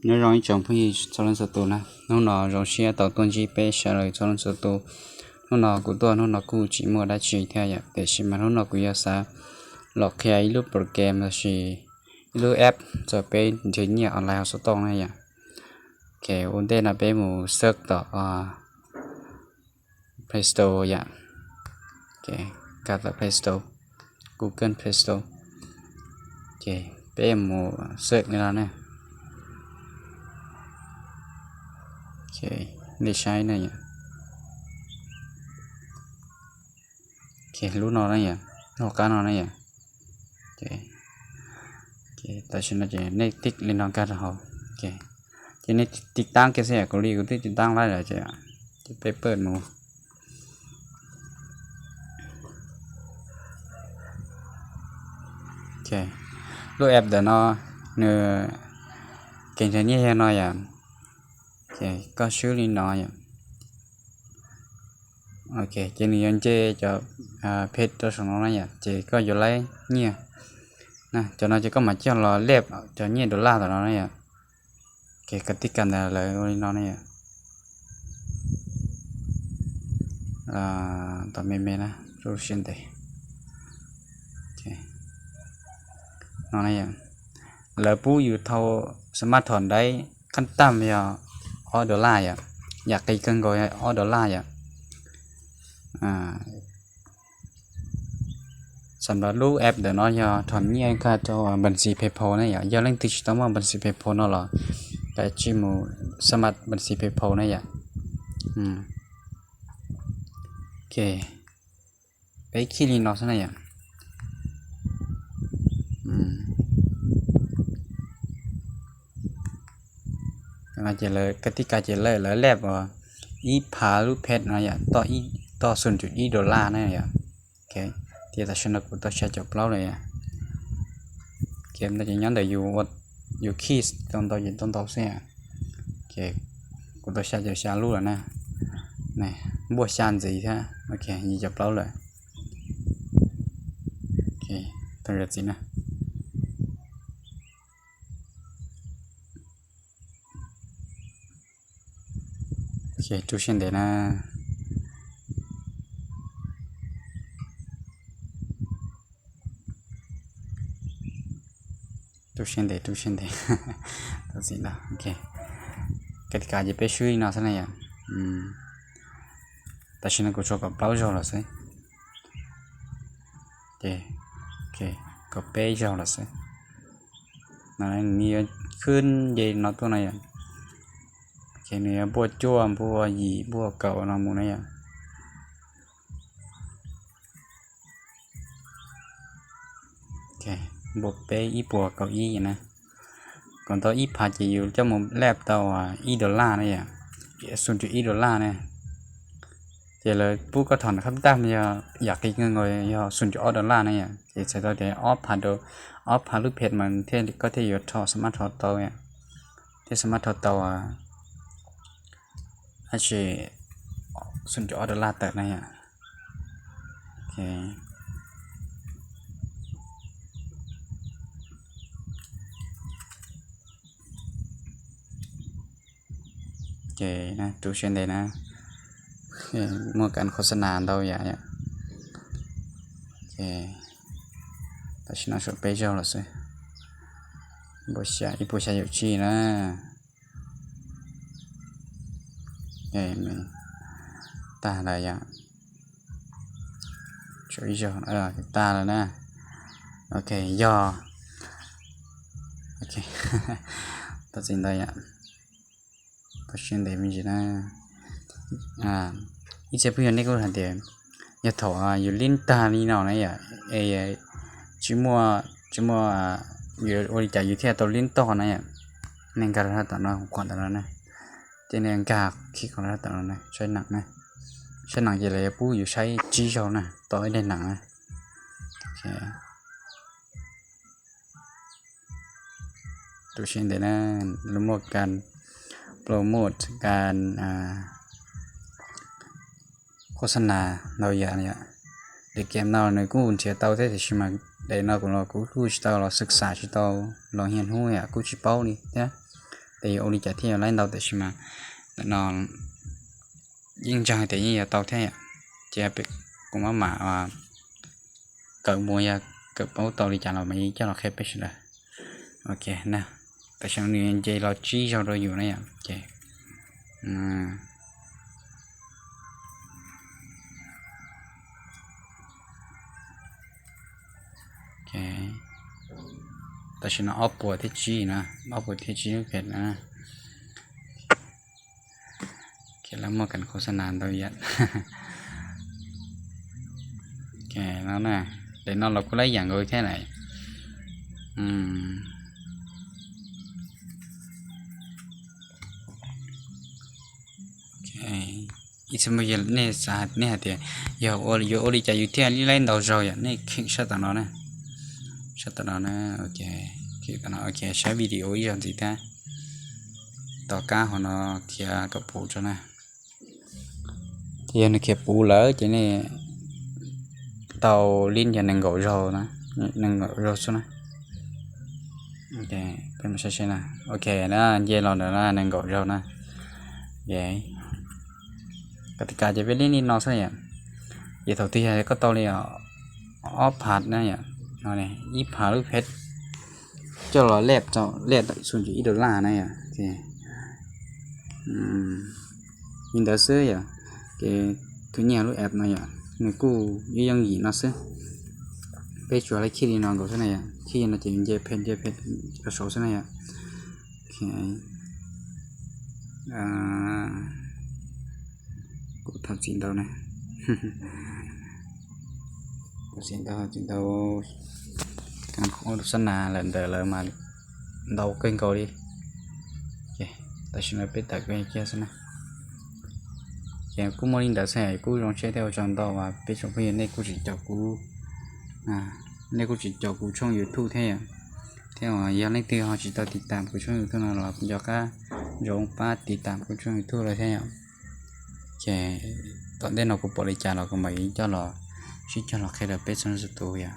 Nyob zoo ib tsoom phooj ywg txhua leej txhua tus na, hnub no zoo siab tau tuaj ntsib peb sawv daws txhua leej txhua tus. Hnub no kuv tuaj hnub no kuj tsis muaj dab tsi thiab yom, tiam sis mas hnub no kuv yuav xav los qhia ib lub program los sis ib lub app rau peb nrhiav nyiaj online hauv xov tooj na yom. Ces ua ntej no peb mus search tom Play Store yom. Ces nkag tom Play Store, Google Play Store. Ces peb mus search li no na. Nej saib na yom. Lub no na yom, lub hauv qab no na yom. Tam sim no ces nej tig li no nkag rau hauv. Ces nej tiv taab kiag xwb yom, kuv li kuv twb tiv taab laib lawm ces, ces peb pawj mus. Lub app ntawm no nws kev nrhiav nyiaj yog no yom. Ces koj swb li no yom. Ok, ces nws yuav nce cov page rau saum no na yom, ces koj yuav laib nyiaj. Cov no ces koj mam coj los lej cov nyiaj dollar tom no na yom. Ces koj tiv kas ntawm lawv ua li no na yom. Tom me me na, rub siab ntev. No na yom, lawv pub yus thau smart thon daiv qab tag yog ob dollar yom, yam qis kawg nkaus yog ob dollar yom. Xam ntawm lub app ntawm no yog thom nyiaj nkag rau npas xis PayPal ne yom, yog leej twg tsis tau muaj npas xis PayPal no los kav tsij mus xa mas npas xis PayPal ne yom. Ok, peb khij li no xwb na yom. Ces lawv kab tij kav ces lawv lawv lej ib phav lub phet no yom, toj xu cum ib dollar na yom. Ces tam sim no kuv tau xya caum plaub lawm yom. Ces ntawd ces nyob ntawm yus khij tau ntau ces tau ntau xwb. Ces kuv tau xya caum xya lub lawm na. Npuaj xya ntxiv thiab, ok, yim caum plaub lawm. Tau zam txim na. Rub siab ntev na. Rub siab ntev, rub siab ntev. Tau txim ntau. Kab tij kav ces peb swb li no xwb na yom. Tam sim no kuv tshuav kaum plaub zaug lawm xwb. Ces kaum peb zaug lawm xwb. Nws yuav khwb nce no tuaj na yom. Ces nws yuav npuaj cuaj, npuaj yim, npuaj kaum no mus na yom. Npuaj peb ib puas kaum ib na. Kom tau ib phav ces yus coj mus lej tau ib dollar na yom, xu cum ib dollar na. Ces lawv pub koj thom khab daj yog yam qis kawg nkaus yog xu cum ob dollar na yom. Ces txhais tau tias ob phav, ob phav lub phet mas thiaj koj thiaj yuav rho xa mab rho tau, thiaj xa mab rho tau tab sis xu cum ob dollar tawm na yom. Ces rub siab ntev na, muaj kas khos xa nas ntau yam yom. Ces tam sim no tshuav peb zaug lawm xwb. Npuaj xya, ib puas xya yam tsib na. Tag lawm yom. Tshuav ib zaug, tag lawm na. Ok, yog. Ok, tau txim ntau yom. Tau siab ntev me ntsis na. Ib txhia phooj ywg nej kuj hais tias yog thaum yus lib tag li no na yom, es tsis muaj, tsis muaj, yuav ua li cas yus thiaj tau lib tog na yom. Nej nkag rau tom no, qhov tom no na, ces nej nkag khij qhov tom no na, saib neem na. Saib neem ces lawv yuav pub yus saib tsib zaug na, tau ib daim neem na. Rub siab ntev na, lawv muaj kas promote, kas khos xa nas ntau yam yom. Daim game no nws kuj nrhiav tau thiab tiam sis mas daim no kuv los kuv kuj tsis tau los xwm xam tsis tau los hias hnub yom, kuj tsis paub li thiab. tes yuav ua li cas thiaj yuav laib ntau, tab sis mas ntawm no yeej ntseeg tias yeej yuav tau thiab yom. Ces kuv mam mam kawm mus, yog kawm paub tau li cas los mas yeej coj los qhia peb sawv daws. Ok na, tam sim no nws nce los tsib zaug rau yus na yom. Ces tam sim no ob puas thiab tsib na, ob puas thiab tsib lub phem na. Lawv muaj kas khos xa nas ntau yam. No, tes no los kuj laib yam nkaus thiab na. Ib txhia muaj nej xav, nej hais tias yog yuav ua li cas yus thiaj li laib ntau zaus yom, nej kheem sab tom no na. Sab tom no na, ok, saib video ib zaug ntxiv thiab. Tom qab hauv no khiav kom puv tso na. Ces yog nws khiav puv lawm ces nej tau li yog nees nkaum zaus, nees nkaum zaus xwb na. Peb mus saib seb na. Ok na, nce los ntawm no nees nkaum zaus na. Qhov tib kas ces peb li li no xwb yom. Ces thaum twg yog koj tau li ob phav na yom, ib phav lub phem coj los lej, lej tawm xu ntsis ib dollar na yom. Li ntawd xwb yom. Ces tus nyiaj lub app no yom, nws kuj yooj yooj yim no xwb. Peb tsuas laib khij li no nkaus xwb na yom, khij li no ces nce phem nce phem rau saud xwb na yom. Kuv thov txim ntau na. Txim ntau, txim ntau. Kas khos xa nas lawm ntawm lawv mas ntau kawg nkaus li. Tam sim no peb tawm kiag xwb na. Ces kuj muaj li ntawd xwb, kuj zoo siab thiab ua tsaug ntau uas peb tsoom phooj ywg nej kuj tseem caum kuv, nej kuj tseem caum kuv tshooj YouTube thiab yom. Thiab uas yog leej twg ho tsis tau tiv tam kuv tshooj YouTube no los nco qab zoo pab tiv tam kuv tshooj YouTube lawm thiab yom. Ces tom ntej no kuv pom li cas los kuv mam li coj los sib cog los qhia rau peb txhua leej txhua tus yom.